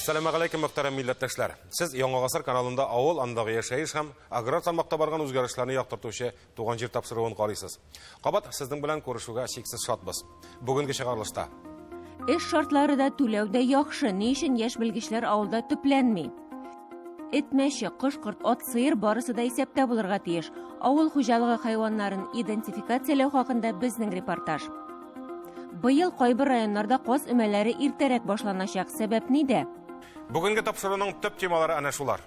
Әссәламәгаләйкем, мөхтәрәм милләттәшләр. Сез Яңа гасыр каналында авыл, андагы яшәеш һәм аграр тармакта барган үзгәрешләрне яктыртучы Туган җир тапшыруын карыйсыз. Кабат сезнең белән күрешүгә чиксез шатбыз. Бүгенге чыгарылышта. Эш шартлары да түләү дә яхшы. Ни өчен яшь белгечләр авылда төпләнми? Эт, мәче, кош-корт, ат, сыер барысы да исәптә булырга тиеш. Авыл хуҗалыгы хайваннарын идентификацияләү хакында безнең репортаж. Быел кайбер районнарда каз өмәләре иртәрәк башланачак. Сәбәп нидә? Бүгенге тапшыруның төп темалары әнә шулар.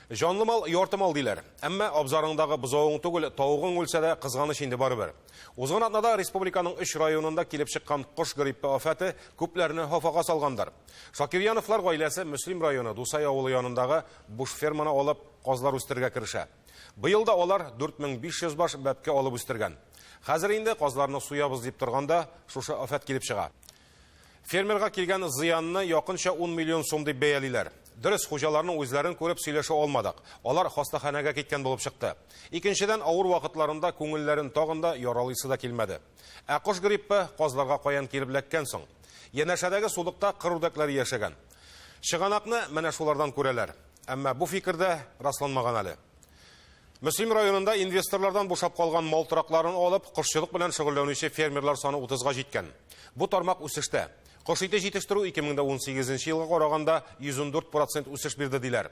Җанлы мал, ярты мал диләр. Әмма абзарыңдагы бозавың түгел, тавыгың үлсә дә кызганыч инде барыбер. Узган атнада республиканың өч районында килеп чыккан кош гриппы афәте күпләрне хафага салгандыр. Шакирьяновлар гаиләсе Мөслим районы Дусай авылы янындагы буш ферманы алып, казлар үстерергә керешә. Быел да алар 4500 баш бәбкә алып үстергән. Хәзер инде казларны суябыз дип торганда, шушы афәт килеп чыга. Фермерга килгән зыянны якынча 10 миллион сум дип бәялиләр. Дөрес, хуҗаларның үзләрен күреп сөйләшә алмадык. Алар хастаханәгә киткән булып чыкты. Икенчедән, авыр вакытларында күңелләрен тагын да яралыйсы да килмәде. Ә кош гриппы казларга каян килеп эләккән соң? Янәшәдәге сулыкта кыр үрдәкләре яшәгән. Чыганакны менә шулардан күрәләр. Әмма бу фикер дә расланмаган әле. Мөслим районында инвесторлардан бушап калган мал торакларын алып, кошчылык белән шөгыльләнүче фермерлар саны 30-га җиткән. Бу тармак үсештә. Кош ите җитештерү 2018 елга караганда 114 процент үсеш бирде, диләр.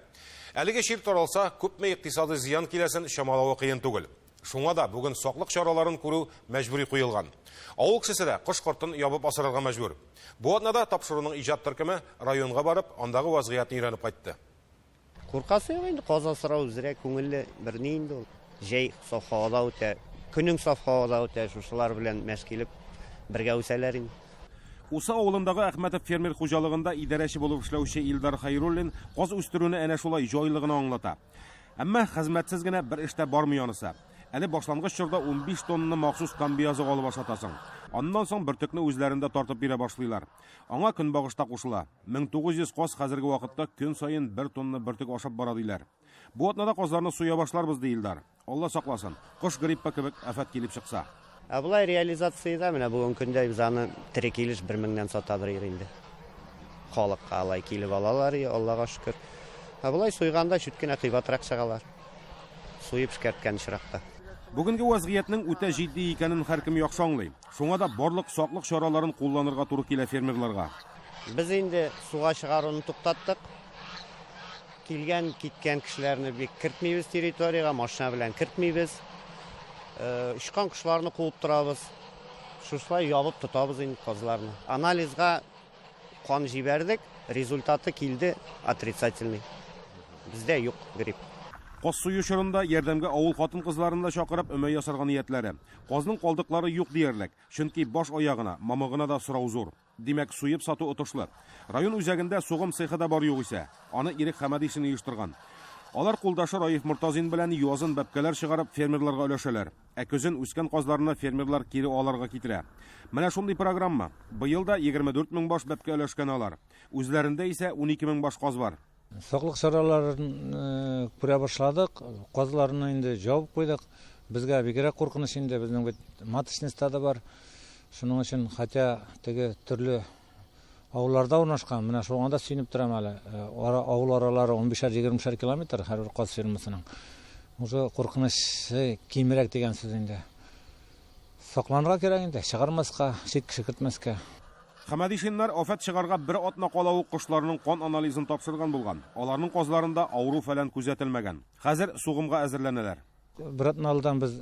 Әлеге чир таралса, күпме икътисадый зыян киләсен чамалавы кыен түгел. Шуңа да бүген саклык чараларын күрү мәҗбүри куелган. Авыл кешесе дә кош-кортын ябып асрарга мәҗбүр. Бу атнада тапшыруның иҗат төркеме районга барып, андагы вазгыятьне өйрәнеп кайтты. Куркасы юк инде, каз асрау зрә күңелле бер ни инде ул. Җәй саф һавада үтә, көнең саф һавада үтә, шушылар белән мәш килеп бергә үсәләр инде. Усы авылындагы Әхмәтов фермер хуҗалыгында идарәче булып эшләүче Илдар Хәйруллин каз үстерүне әнә шулай җайлы гына аңлата. Әмма хезмәтсез генә бер эш тә бармый анысы. Әле башлангыч чорда 15 тонна махсус комбиазык алып ашатасың. Аннан соң бөртекне үзләрендә тартып бирә башлыйлар. Аңа көнбагыш та кушыла. 1900 каз хәзерге вакытта көн саен бер тонна бөртек ашап бара, диләр. Бу атнада казларны суя башларбыз, ди Илдар. Алла сакласын, кош гриппы кебек афәт килеп чыкса. Ә болай реализациядә менә бүгенге көндә без аны тере килеш бер меңнән сатадыр инде. Халыкка алай килеп алалар, Аллага шөкер. Ә болай суйганда чүт кенә кыйбатрак чыгалар. Суеп эшкәрткән очракта. Бүгенге вәзгыятьнең үтә җитди икәнен һәркем яхшы аңлый. Шуңа да барлык саклык чараларын кулланырга туры килә фермерларга. Без инде суга чыгаруны туктаттык. Килгән, киткән кешеләрне бик кертмибез территориягә, машина белән кертмибез. Очкан кошларны куып торабыз. Шушылай ябып тотабыз инде казларны. Анализга кан җибәрдек, результаты килде отрицательный. Бездә юк грипп. Каз сую чорында ярдәмгә авыл хатын-кызларын да чакырып, өмә ясарга ниятләре. Казның калдыклары юк диярлек, чөнки баш-аягына, мамыгына да сорау зур. Димәк, суеп сату отышлы. Район үзәгендә сугым цехы да бар югыйсә. Аны Ирек Хәмәдишин оештырган. Алар кулдашы Раиф Мортазин белән язын бәбкәләр чыгарып фермерларга өләшәләр. Ә көзен үскән казларны фермерлар кире аларга китерә. Менә шундый программа. Быел да 24 мең баш бәбкә өләшкән алар. Үзләрендә исә 12 мең баш каз бар. Саклык чараларын күрә башладык. Казларны инде җавып куйдык. Безгә бигрәк куркыныч инде, безнең бит маточный стадо бар. Шуның өчен, хотя теге төрле авылларда урнашкан, менә шуңа да сөенеп торам әле. Авыл аралары 15-20 километр һәрбер каз фермасының. Уже куркынычы кимрәк дигән сүз инде. Сакланырга кирәк инде, чыгармаска, чит кеше кертмәскә. Хәмәдишиннар афәт чыгарга бер атна кала ук кошларның кан анализын тапшырган булган. Аларның казларында авыру-фәлән күзәтелмәгән. Хәзер сугымга әзерләнәләр. Бер атна алдан без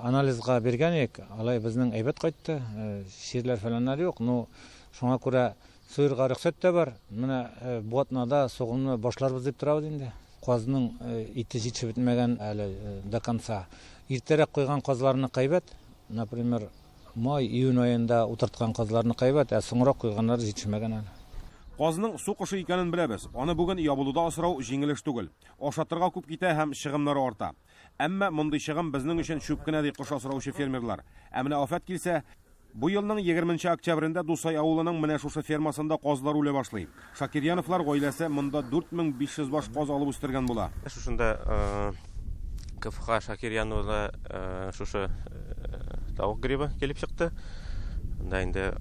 анализга биргән идек. Алай безнең әйбәт кайтты. Чирләр-фәләннәр юк. Ну, шуңа күрә суерга рөхсәт тә бар. Менә бу атнада сугымны башларбыз дип торабыз инде. Казның ите җитешеп бетмәгән әле до конца. Иртәрәк куйган казларныкы әйбәт. Например, Май, июнь аенда утырткан казларныкы әйбәт, ә соңрак куйганнары җитешмәгән әле. Казның су кошы икәнен беләбез. Аны бүген ябылуда асрау җиңел эш түгел. Ашатырга күп китә һәм чыгымнары арта. Әмма мондый чыгым безнең өчен чүп кенә, ди кош асраучы фермерлар. Ә менә афәт килсә, Бу елның егерменче октябрендә Дусай авылының менә шушы фермасында казлар үлә башлый. Шакирьяновлар гаиләсе монда 4500 баш каз алып үстергән була. Шушында КФХ Шакирьяновда шушы Тавык грибы килеп чыкты. Анда инде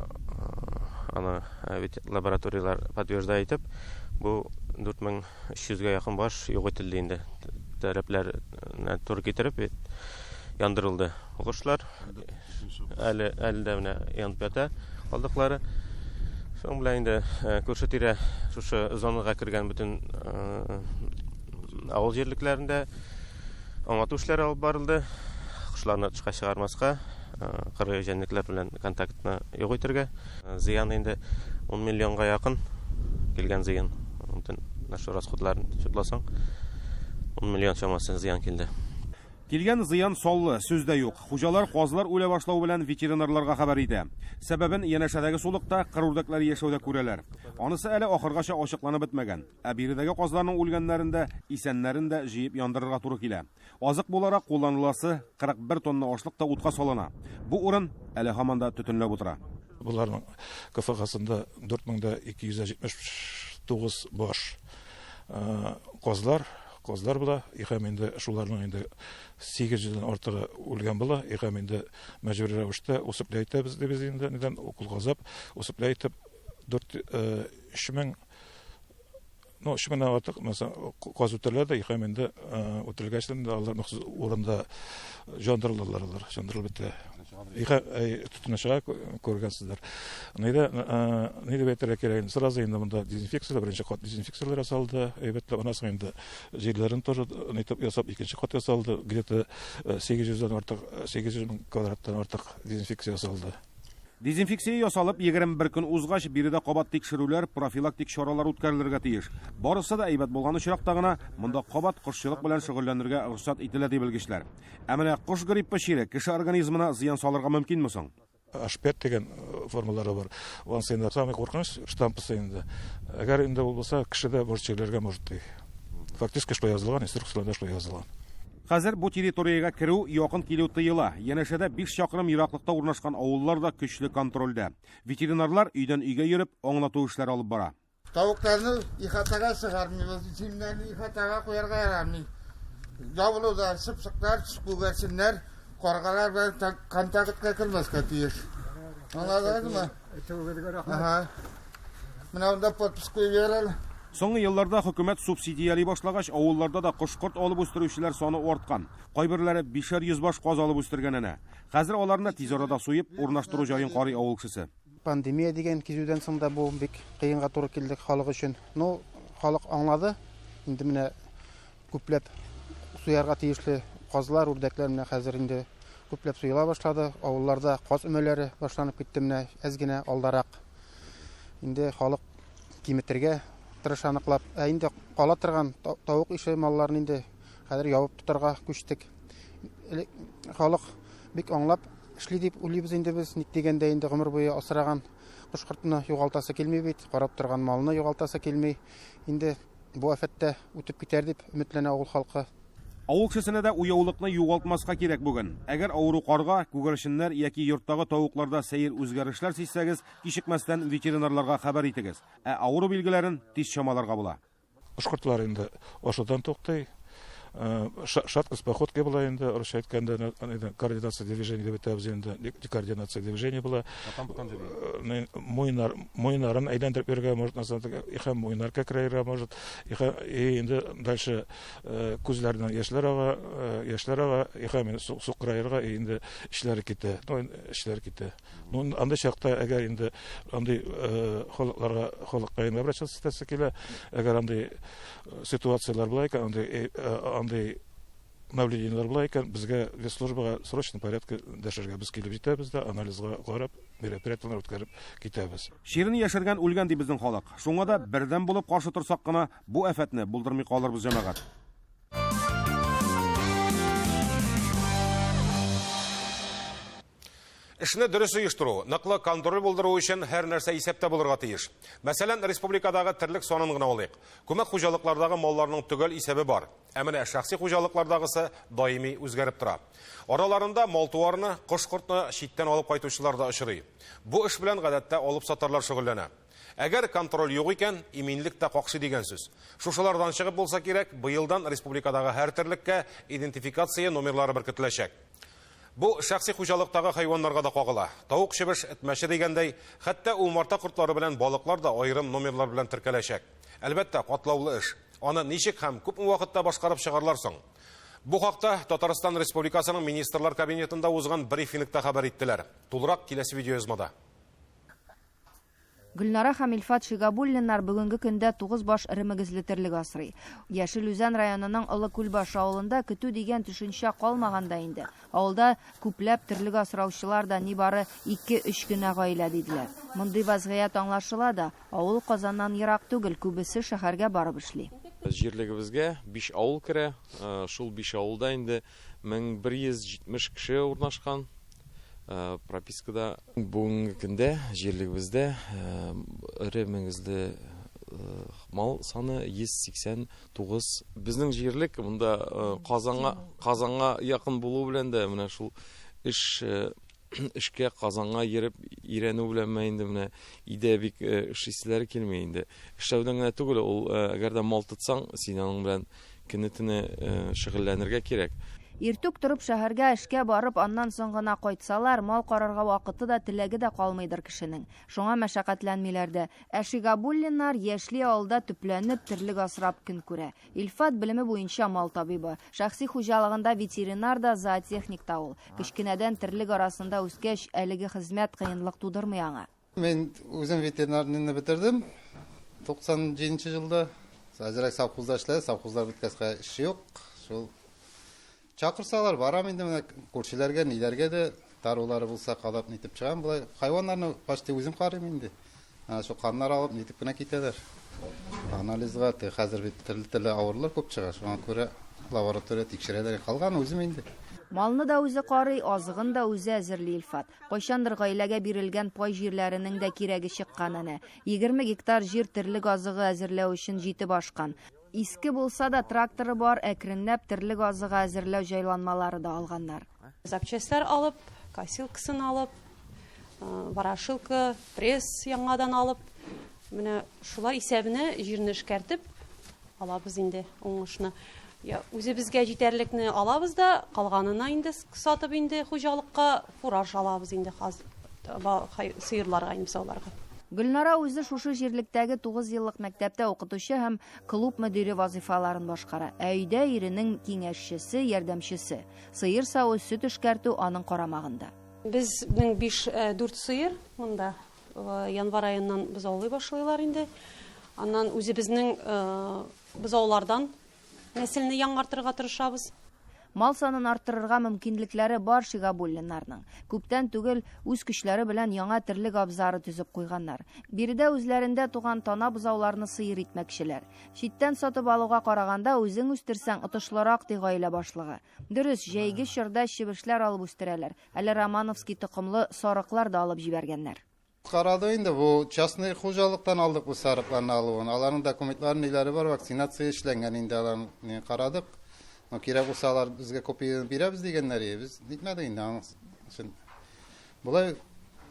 аны бит лабораторияләр подтверждать итеп, бу 4300гә якын баш юк ителде инде. Таләпләренә туры китереп бит яндырылды. Кошлар әле әле дә менә янып ята калдыклары. Шуның белән инде күрше тирә шушы зонага кергән бөтен авыл җирлекләрендә Аңлату эшләре алып барылды. Кошларны тышка чыгармаска, кыргый җәнлекләр белән контактны юк итәргә. Зыян инде 10 миллионга якын килгән зыян. Бөтен нашу расходларын чутласаң, 10 миллион чамасы зыян килде. Килгән зыян саллы, сүз дә юк. Хуҗалар казлар үлә башлау белән ветеринарларга хәбәр итә. Сәбәбен янәшәдәге сулыкта кыр үрдәкләре яшәүдә күрәләр. Анысы әле ахыргача ачыкланып бетмәгән. Ә биредәге казларның үлгәннәрен дә, исәннәрен дә җыеп яндырырга туры килә. Азык буларак кулланыласы 41 тонна ашлык та утка салына. Бу урын әле һаман да төтенләп утыра. Боларның КФХсында 4279 баш казлар, казлар була. И һәм инде шуларның инде 800 дән артыгы үлгән була. И һәм инде мәҗбүри рәвештә усыпля итәбез дибез инде, нидән укол газап, усыпля итеп 4 3000 ну, 3000-нән артык, мәсәлән, каз үтерелә дә, һәм инде үтерелгәч инде алар махсус урында җандырылалар алар, җандырылып бетә. Иха төтене чыга, күргәнсездер. Нидә, ни дип әйтергә кирәк инде, сразу инде монда дезинфекция, беренче кат дезинфекцияләр ясалды, әйбәтләп, аннан соң инде җирләрен тоже нитеп ясап, икенче кат ясалды, где-то 800-дән артык, 800 мең квадраттан артык дезинфекция ясалды. Дезинфекция ясалып, 21 көн узгач, биредә кабат тикшерүләр, профилактик чаралар үткәрелергә тиеш. Барысы да әйбәт булган очракта гына монда кабат кошчылык белән шөгыльләнергә рөхсәт ителә, ди белгечләр. Ә менә кош гриппы чире кеше организмына зыян салырга мөмкинме соң? H5 дигән формалары бар. Анысы инде самый куркыныч штампысы инде. Әгәр инде ул булса, кеше дә может чирләргә может ди. Фактически шулай язылган, инструкцияләрдә шулай язылган. Хәзер бу территориягә керү, якын килү тыела. Янәшәдә 5 чакрым ераклыкта урнашкан авыллар да көчле контрольдә. Ветеринарлар өйдән өйгә йөреп, аңлату эшләре алып бара. Тавыкларны ихатага чыгармыйбыз, җимнәрне ихатага куярга ярамый. Ябылуда чыпчыклар, күгәрченнәр, каргалар белән контактка кермәскә тиеш. Аңладыгызмы? Әйтүегезгә рәхмәт. Менә монда подпись куеп җибәрәле. Соңгы елларда хөкүмәт субсидияли башлагач, авылларда да кош-корт алып үстерүчеләр саны арткан. Кайберләре бишәр йөз баш каз алып үстергән әнә. Хәзер аларны тиз арада суеп, урнаштыру җаен карый авыл кешесе. Пандемия дигән кизүдән соң да бу бик кыенга туры килде халык өчен. Ну, халык аңлады. Инде менә күпләп суярга тиешле казлар, үрдәкләр менә хәзер инде күпләп суела башлады. Авылларда каз өмәләре башланып китте менә әз генә алдарак. Инде халык киметергә тырыша ныклап. Ә инде кала торган тавык ише малларны инде хәзер ябып тотарга күчтек. Халык бик аңлап эшли дип уйлыйбыз инде без. Ник дигәндә инде гомер буе асраган кош-кортны югалтасы килми бит, карап торган малны югалтасы килми. Инде бу афәт тә үтеп китәр дип өметләнә авыл халкы. Авыл кешесенә дә уяулыкны югалтмаска кирәк бүген. Әгәр авыру карга, күгәрченнәр яки йорттагы тавыкларда сәер үзгәрешләр сизсәгез, кичекмәстән ветеринарларга хәбәр итегез. Ә авыру билгеләрен тиз чамаларга була. Кош-кортлар инде ашаудан туктый. Шаткость походкой була инде, русча әйткәндә, координация движения дип әйтәбез инде, декоординация движения була. Муеннар, муеннарын әйләндереп йөрергә может, на самом деле, һәм муеннар кәкрәергә может. И инде дальше күзләреннән яшьләр ага, яшьләр ага, һәм сукыраерга, и инде эшләре китә. Ну, эшләре китә. Ну, андый чакта, әгәр инде андый халыкларга, халыкка инде обращаться итәсе килә, әгәр андый ситуацияләр була икән, андый, андый наблюдениеләр була икән, безгә ветслужбага срочный порядке дәшәргә. Без килеп җитәбез дә, анализга карап, мероприятиеләр үткәреп китәбез. Чирен яшергән үлгән ди безнең халык. Шуңа да бердәм булып каршы торсак кына бу афәтне булдырмый калырбыз, җәмәгать. Эшне дөрес оештыру, ныклы контроль булдыру өчен һәр нәрсә исәптә булырга тиеш. Мәсәлән, республикадагы терлек санын гына алыйк. Күмәк хуҗалыклардагы малларның төгәл исәбе бар. Ә менә шәхси хуҗалыклардагысы даими үзгәреп тора. Араларында мал-туарны, кош-кортны читтән алып кайтучылар да очрый. Бу эш белән гадәттә алып-сатарлар шөгыльләнә. Әгәр контроль юк икән, иминлек тә какшый дигән сүз. Шушылардан чыгып булса кирәк, быелдан республикадагы һәр терлеккә идентификация номерлары беркетеләчәк. Бу шәхси хуҗалыктагы хайваннарга да кагыла. Тавык, чебеш, эт, мәче дигәндәй, хәтта умарта кортлары белән балыклар да аерым номерлар белән теркәләчәк. Әлбәттә, катлаулы эш. Аны ничек һәм күпме вакытта башкарып чыгарлар соң? Бу хакта Татарстан Республикасының Министрлар Кабинетында узган брифингта хәбәр иттеләр. Тулырак киләсе видеоязмада. Гөлнара һәм Илфат Шигабуллиннар бүгенге көндә 9 баш эре мөгезле терлек асрый. Яшел Үзән районының Олы Күлбаш авылында көтү дигән төшенчә калмаган да инде. Авылда күпләп терлек асраучылар да нибары ике-өч кенә гаилә, диделәр. Мондый вазгыять аңлашыла да, авыл Казаннан ерак түгел, күбесе шәһәргә барып эшли. Җирлегебезгә биш авыл керә. Шул биш авылда инде 1170 кеше урнашкан. Пропискада. Бүгенге көндә җирлегебездә эре мөгезле мал саны 189. Безнең җирлек монда Казанга, Казанга якын булу белән дә менә шул эш эшкә Казанга йөреп өйрәнү белән менә инде менә өйдә бик эшлиселәре килми инде. Эшләүдән генә түгел, ул әгәр дә мал тотсаң, син аның белән Көне-төне шөгыльләнергә кирәк. Иртүк торып шәһәргә эшкә барып, аннан соң гына кайтсалар, мал карарга вакыты да, теләге дә калмыйдыр кешенең. Шуңа мәшәкатьләнмиләр дә. Ә Шигабуллиннар яшьли авылда төпләнеп, терлек асрап көн күрә. Илфат, белеме буенча мал табибы. Шәхси хуҗалыгында ветеринар да, зоотехник та ул. Кечкенәдән терлек арасында үскәч, әлеге хезмәт кыенлык тудырмый аңа. Мин үзем ветеринарныйны бетердем 97 елда. Әзрәк совхозда эшләдем, совхозлар беткәч эш юк. Шул чакырсалар барам инде менә күршеләргә, ниләргә дә дарулары булса кадап нитеп чыгам. Болай хайваннарны почти үзем карыйм инде. Ана шул каннар алып нитеп кенә китәләр. Анализга хәзер бит төрле-төрле авырулар күп чыга. Шуңа күрә лаборатория тикшерәләр. Калганы үзем инде. Малны да үзе карый, азыгын да үзе әзерли Илфат. Кайчандыр гаиләгә бирелгән пай җирләренең дә кирәге чыккан әнә. 20 гектар җир терлек азыгы әзерләү өчен җитеп ашкан. Иске булса да тракторы бар, әкренләп терлек азыгы әзерләү җайланмалары да алганнар. Запчастьлар алып, косилкасын алып, ворошилка, пресс яңадан алып, менә шулар исәбенә җирне эшкәртеп алабыз инде уңышны. Я, үзебезгә җитәрлекне алабыз да, калганына инде сатып инде хуҗалыкка фураж алабыз инде сыерларга, инде бозауларга. Гөлнара үзе шушы җирлектәге 9 еллык мәктәптә укытучы һәм клуб мөдире вазыйфаларын башкара. Ә өйдә иренең киңәшчесе, ярдәмчесе. Сыер саву, сөт эшкәртү аның карамагында. Безнең биш, дүрт сыер монда. Январь аеннан бозаулый башлыйлар инде. Аннан үзебезнең бозаулардан нәселне яңартырга тырышабыз. Мал санын арттырырга мөмкинлекләре бар Шигабуллиннарның. Күптән түгел үз көчләре белән яңа терлек абзары төзеп куйганнар. Биредә үзләрендә туган тана бозауларны сыер итмәкчеләр. Читтән сатып алуга караганда үзең үстерсәң отышлырак, ди гаилә башлыгы. Дөрес, җәйге чорда чебешләр алып үстерәләр. Әле Романовский токымлы сарыклар да алып җибәргәннәр. Карады инде, бу частный хуҗалыктан алдык бу сарыкларны алуын. Аларның документлары ниләре бар, вакцинация эшләнгән инде аларны карадык. Но кирәк булса алар безгә копияны бирәбез дигәннәр иде. Без нитмәдек инде аның өчен. Болай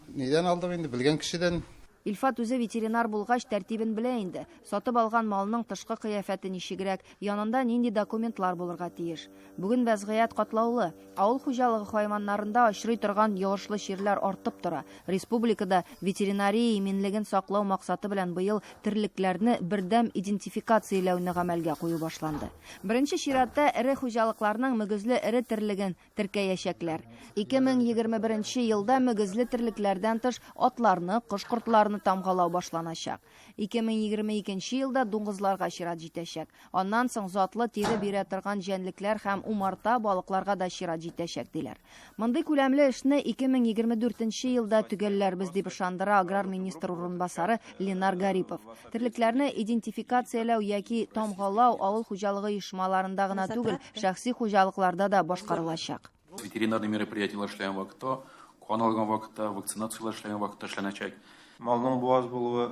нидән алдык инде, белгән кешедән. Илфат үзе ветеринар булгач, тәртибен белә инде. Сатып алган малның тышкы кыяфәте ничегрәк, янында нинди документлар булырга тиеш. Бүген вәзгыять катлаулы. Авыл хуҗалыгы хайваннарында очрый торган йогышлы чирләр артып тора. Республикада ветеринария иминлеген саклау максаты белән быел терлекләрне бердәм идентификацияләүне гамәлгә кую башланды. Беренче чиратта эре хуҗалыкларның мөгезле эре терлеген теркәячәкләр. 2021 нче елда мөгезле терлекләрдән тыш атларны, кош-кортларны тамгалау башланачак. 2022 нче елда дуңгызларга чират җитәчәк. Аннан соң затлы тире бирә торган җәнлекләр һәм умарта, балыкларга да чират җитәчәк, диләр. Мондый күләмле эшне 2024 нче елда төгәлләрбез, дип ышандыра аграр министр урынбасары Ленар Гарипов. Терлекләрне идентификацияләү яки тамгалау авыл хуҗалыгы оешмаларында гына түгел, шәхси хуҗалыкларда да башкарылачак. Ветеринарный мероприятиеләр эшләгән вакытта, кан алган вакытта, вакцинацияләр эшләгән вакытта эшләнәчәк. Малның буаз булуы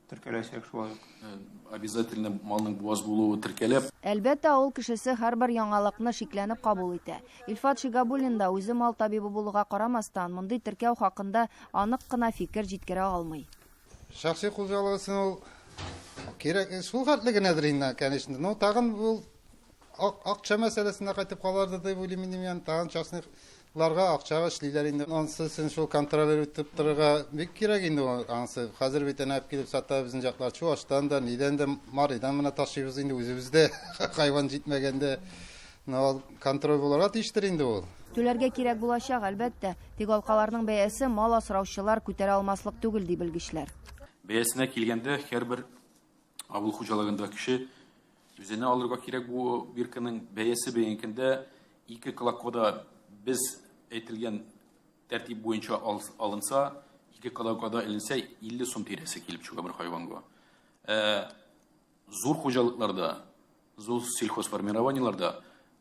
теркәләчәк шулай ук. Обязательно малның буаз булуы теркәлә. Әлбәттә, авыл кешесе һәрбер яңалыкны шикләнеп кабул итә. Илфат Шигабуллин да, үзе мал табибы булуга карамастан, мондый теркәү хакында анык кына фикер җиткерә алмый. Шәхси хуҗалык өчен ул кирәк, шул хәтле генәдер инде, конечно. Но тагын ул акча мәсьәләсенә кайтып каларды дип уйлыйм инде мин. Тагын частный Ларга акчага эшлиләр инде. Ансы син шул контроль итеп торырга бик кирәк инде ул ансы. Хәзер бит әнә килеп сата безнең яклар Чуаштан да, нидән дә, Маридан менә ташыйбыз инде үзебездә хайван җитмәгәндә. Менә ул контроль булырга тиештер инде ул. Түләргә кирәк булачак, әлбәттә. Тик алкаларның бәясе мал асраучылар күтәрә алмаслык түгел, ди белгечләр. Бәясенә килгәндә, һәрбер авыл хуҗалыгында кеше үзенә алырга кирәк бу бирканың бәясе бүгенге ике клокода без әйтелгән тәртип буенча алынса, ике клокода эленсә 50 сум тирәсе килеп чыга бер хайванга. Зур хуҗалыкларда, зур сельхозформированиеларда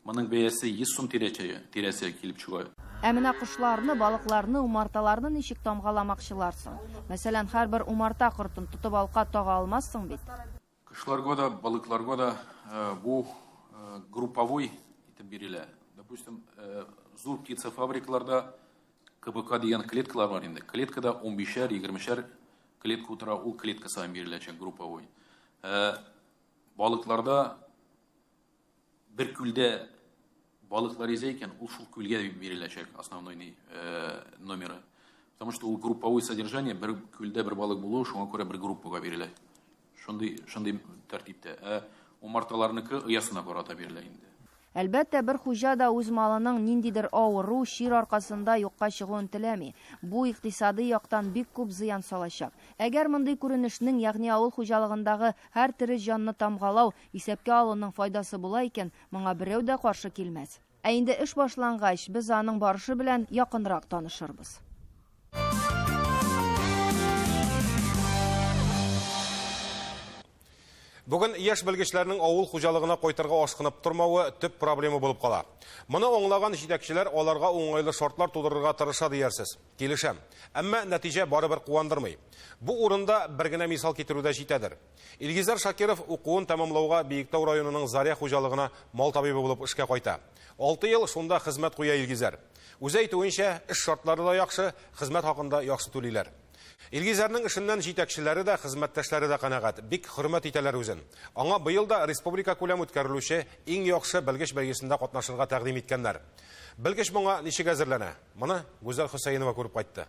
моның бәясе 100 сум тирәсе килеп чыга. Ә менә кошларны, балыкларны, умарталарны ничек тамгаламакчылар соң? Мәсәлән, һәрбер умарта кортын тотып алка тага алмассың бит. Кошларга да, балыкларга да бу групповой итеп бирелә. Допустим, зур птицефабрикаларда КБК дигән клеткалар бар инде. Клеткада 15-әр, 20-шәр клетка утыра, ул клетка саен биреләчәк групповой. Балыкларда бер күлдә балыклар изә икән, ул шул күлгә биреләчәк основной номеры. Потому что ул групповой содержание, бер күлдә бер балык булуы, шуңа күрә бер группага бирелә. Шундый тәртиптә. Ә умарталарныкы оясына карата бирелә инде. Әлбәттә, бер хуҗа да үз малының ниндидер авыру, чир аркасында юкка чыгуын теләми. Бу икътисади яктан бик күп зыян салачак. Әгәр мондый күренешнең, ягъни авыл хуҗалыгындагы һәр тере җанны тамгалау, исәпкә алуның файдасы була икән, моңа берәү дә каршы килмәс. Ә инде эш башлангач, без аның барышы белән якынрак танышырбыз. Бүген яшь белгечләрнең авыл хуҗалыгына кайтырга ашкынып тормавы төп проблема булып кала. Моны аңлаган җитәкчеләр аларга уңайлы шартлар тудырырга тырыша диярсез. Килешәм. Әмма нәтиҗә барыбер куандырмый. Бу урында бер генә мисал китерү дә җитәдер. Илгизәр Шакиров укуын тәмамлауга Биектау районының Заря хуҗалыгына мал табибы булып эшкә кайта. 6 ел шунда хезмәт куя Илгизәр. Үзе әйтүенчә, эш шартлары да яхшы, хезмәт хакын да яхшы түлиләр. Илгизәрнең эшеннән җитәкчеләре дә, хезмәттәшләре дә канәгать, бик хөрмәт итәләр үзен. Аңа быел да республика күләм үткәрелүче иң яхшы белгеч бәйгесендә катнашырга тәкъдим иткәннәр. Белгеч моңа ничек әзерләнә? Моны Гүзәл Хөсәенова күреп кайтты.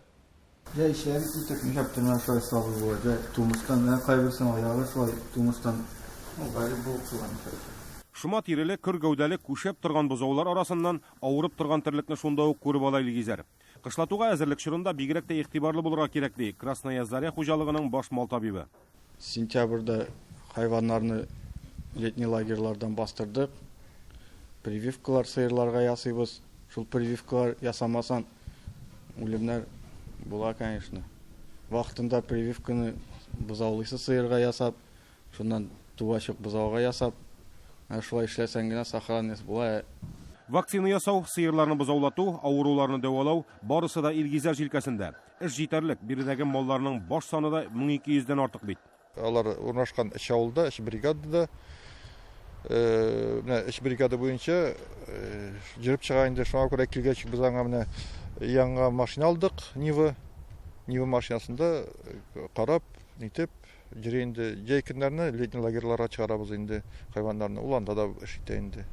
Җәй эшләре китеп, нишләп тормас шулай сабыр була. Җәй тумыштан, менә кайберсенең аягы шулай тумыштан, гарип булып туган. Шома тиреле, көр гәүдәле, күшәп торган бозаулар арасыннан авырып торган терлекне шунда ук күреп ала Илгизәр. Кышлатуга әзерлек чорында бигрәк тә игътибарлы булырга кирәк, ди Красная Заря хуҗалыгының баш мал табибы. Сентябрьдә хайваннарны летний лагерьлардан бастырдык. Прививкалар сыерларга ясыйбыз. Шул прививкалар ясамасан үлемнәр була, конечно. Вакытында прививканы бозаулыйсы сыерга ясап, шуннан туачык бозауга ясап, шулай эшләсәң генә сохранность була. Вакцина ясау, сыерларны бозаулату, авыруларны дәвалау барысы да Илгизәр җилкәсендә. Эш җитәрлек, биредәге малларның баш саны да 1200дән артык бит. Алар урнашкан өч авылда, өч бригадада, менә өч бригада буенча йөреп чыга инде. Шуңа күрә килгәч без аңа менә яңа машина алдык, Нива. Нива машинасында карап, нитеп йөри инде. Җәй көннәрне летний лагерьларга чыгарабыз инде хайваннарны. Ул анда да эш итә инде.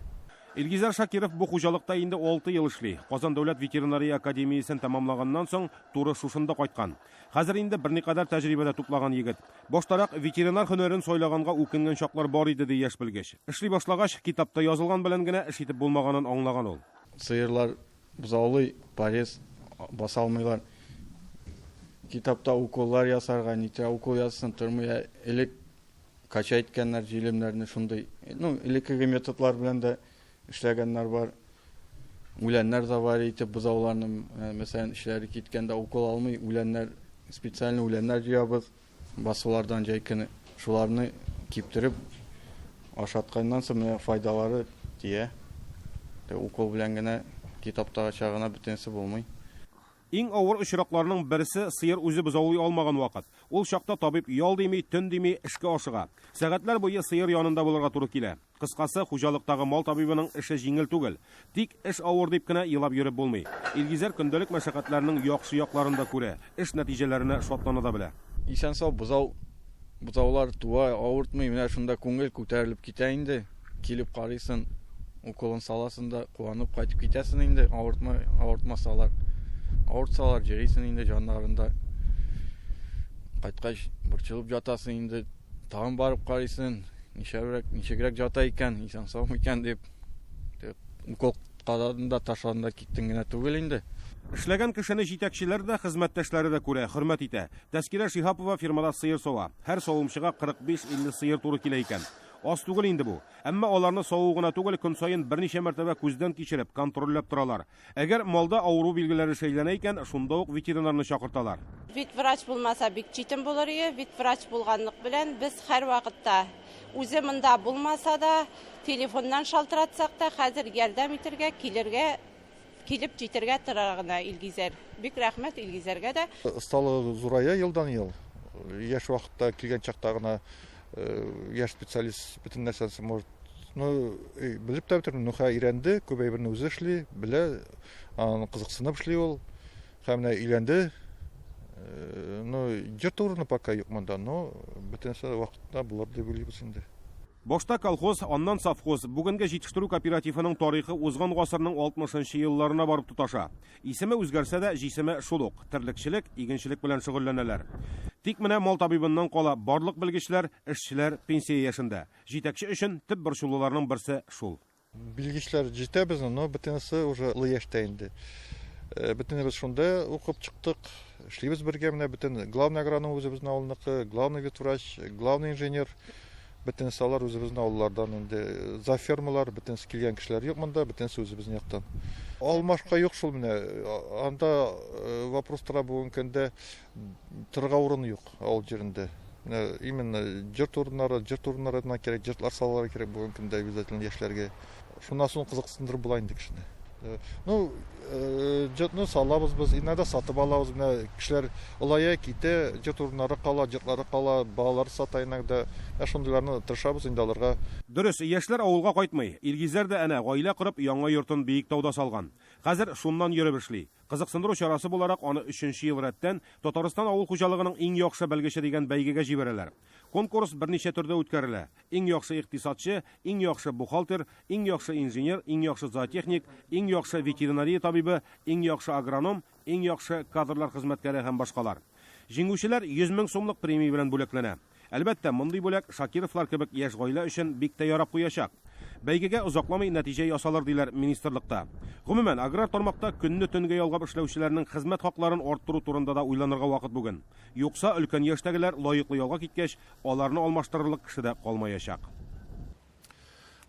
Илгизәр Шакиров бу хуҗалыкта инде 6 ел эшли. Казан дәүләт ветеринария академиясен тәмамлаганнан соң туры шушында кайткан. Хәзер инде берникадәр тәҗрибә дә туплаган егет. Баштарак ветеринар һөнәрен сайлаганга үкенгән чаклар бар иде, ди яшь белгеч. Эшли башлагач, китапта язылган белән генә эш итеп булмаганын аңлаган ул. Сыерлар бозаулый, парез баса алмыйлар. Китапта уколлар ясарга, нитә укол ясасын тормый. Элек кача иткәннәр җилемнәрне шундый, элеккеге методлар белән дә эшләгәннәр бар. Үләннәр завари итеп бозауларны, мәсәлән, эшләре киткәндә укол алмый, үләннәр, специальный үләннәр җыябыз басулардан җәй көне. Шуларны киптереп ашатканнан соң менә файдалары тия. Укол белән генә китаптагыча гына бөтенесе булмый. Иң авыр очракларның берсе сыер үзе бозаулый алмаган вакыт. Ул чакта табиб ял дими, төн дими, эшкә ашыга. Сәгатьләр буе сыер янында булырга туры килә. Кыскасы, хуҗалыктагы мал табибының эше җиңел түгел. Тик эш авыр дип кенә елап йөреп булмый. Илгизәр көндәлек мәшәкатьләрнең яхшы якларын да күрә, эш нәтиҗәләренә шатлана да белә. Исән сау бозаулар туа, авыртмый, менә шунда күңел күтәрелеп китә инде. Килеп карыйсың, Уколын саласың да, куанып кайтып китәсең инде, авыртмай, авыртмасалар. Авыртсалар, йөрисең инде җаннарында. Кайткач, борчылып жатасың инде, тагын барып карыйсың, ничәбрәк, ничегрәк жата икән, исән сау микән дип. Укол кададың да, ташладың да киттең генә түгел инде. Эшләгән кешене җитәкчеләр дә, хезмәттәшләре дә күрә, хөрмәт итә. Тәскирә Шиһапова фермада сыер сава. Һәр савымчыга 45-50 сыер туры килә икән. Аз түгел инде бу. Әмма аларны саву гына түгел, көн саен берничә мәртәбә күздән кичереп, контрольләп торалар. Әгәр малда авыру билгеләре шәйләнә икән, шунда ук ветеринарны чакырталар. Ветврач булмаса бик читен булыр ие. Ветврач булганлык белән без һәрвакытта, үзе монда булмаса да, телефоннан шалтыратсак та, хәзер ярдәм итергә, килергә, килеп җитәргә тора гына Илгизәр. Бик рәхмәт Илгизәргә дә. Осталыгы зурая елдан-ел. Яшь вакытта килгән чакта гына яшь специалист бөтен нәрсәне может, ну, белеп тә бетерми, ну, хә өйрәнде, күп әйберне үзе эшли, белә, аны кызыксынып эшли ул. Һәм менә өйләнде. Ну, йорт урыны пока юк монда, но бөтенесе вакытында булыр дип уйлыйбыз инде. Башта колхоз, аннан совхоз. Бүгенге җитештерү кооперативының тарихы узган гасырның 60 нчы елларына барып тоташа. Исеме үзгәрсә дә, җисеме шул ук, терлекчелек, игенчелек белән шөгыльләнәләр. Тик менә мал табибыннан кала барлык белгечләр, эшчеләр пенсия яшендә. Җитәкче өчен төп борчылуларның берсе шул. Белгечләр җитә безнең, но бөтенесе уже олы яшьтә инде. Бөтенебез шунда укып чыктык, эшлибез бергә менә бөтен главный агроном үзебезнең авылныкы, главный ветврач, главный инженер. Бөтенесе алар үзебезнең авыллардан инде. За фермалар, бөтенесе килгән кешеләр юк монда, бөтенесе үзебезнең яктан. Алмашка юк шул менә. Анда вопрос тора бүгенге көндә торырга урын юк авыл җирендә. Менә именно йорт урыннары, йорт урыннары гына кирәк, йортлар салырга кирәк бүгенге көндә обязательно яшьләргә. Шуннан соң кызыксындырып була инде кешене. Ну, йортны салабыз без, иногда сатып алабыз. Менә кешеләр олая китә, йорт урыннары кала, йортлары кала, балалар сата иногда. Ә шундыйларны тырышабыз инде алырга. Дөрес, яшьләр авылга кайтмый. Илгизәр дә әнә, гаилә корып, яңа йортын Биектауда салган. Хәзер шуннан йөреп эшли. Кызыксындыру чарасы буларак, аны өченче ел рәттән Татарстан авыл хуҗалыгының иң яхшы белгече дигән бәйгегә җибәрәләр. Конкурс берничә төрдә үткәрелә. Иң яхшы икътисадчы, иң яхшы бухгалтер, иң яхшы инженер, иң яхшы зоотехник, иң яхшы ветеринария табибы, иң яхшы агроном, иң яхшы кадрлар хезмәткәре һәм башкалар. Җиңүчеләр 100 мең сумлык премия белән бүләкләнә. Әлбәттә, мондый бүләк Шакировлар кебек яшь гаилә өчен бик тә ярап куячак. Бәйгегә озакламый нәтиҗә ясалыр, диләр министрлыкта. Гомумән, аграр тармакта көнне төнгә ялгап эшләүчеләрнең хезмәт хакларын арттыру турында да уйланырга вакыт бүген. Юкса, өлкән яшьтәгеләр лаеклы ялга киткәч, аларны алмаштырырлык кеше дә калмаячак.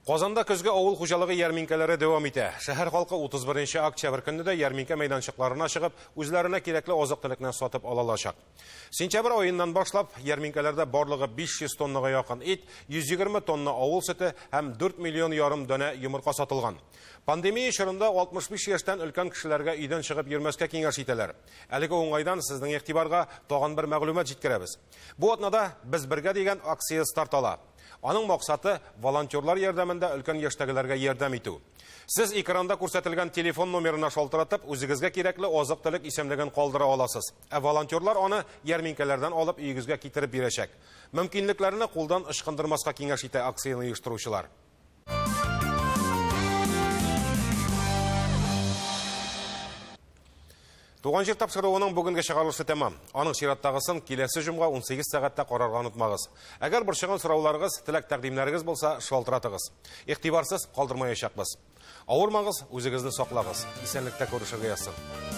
Казанда көзге авыл хуҗалыгы ярминкәләре дәвам итә. Шәһәр халкы 31 октябрь көнне дә ярминкә мәйданчыкларына чыгып, үзләренә кирәкле азык-төлекне сатып ала алачак. Сентябрь аеннан башлап, ярминкәләрдә барлыгы 500 тоннага якын ит, 120 тонна авыл сөте һәм 4 миллион ярым данә йомырка сатылган. Пандемия чорында 65 яшьтән өлкән кешеләргә өйдән чыгып йөрмәскә киңәш итәләр. Әлеге уңайдан сезнең игътибарга тагын бер мәгълүмат җиткерәбез. Бу атнада Без бергә дигән акция старт ала. Аның максаты волонтерлар ярдәмендә өлкән яшьтәгеләргә ярдәм итү. Сез экранда күрсәтелгән телефон номерына шалтыратып, үзегезгә кирәкле азык-төлек исемлеген калдыра аласыз. Ә волонтерлар аны ярминкәләрдән алып өегезгә китереп бирәчәк. Мөмкинлекләрне кулдан ычкындырмаска киңәш итә акцияне оештыручылар. Туган җир тапшыруының бүгенге чыгарылышы тәмам. Аның чираттагысын киләсе җомга 18 сәгатьтә карарга онытмагыз. Әгәр борчыган сорауларыгыз, теләк-тәкъдимнәрегез булса, шалтыратыгыз. Игътибарсыз калдырмаячакбыз. Авырмагыз, үзегезне саклагыз. Исәнлектә күрешергә язсын.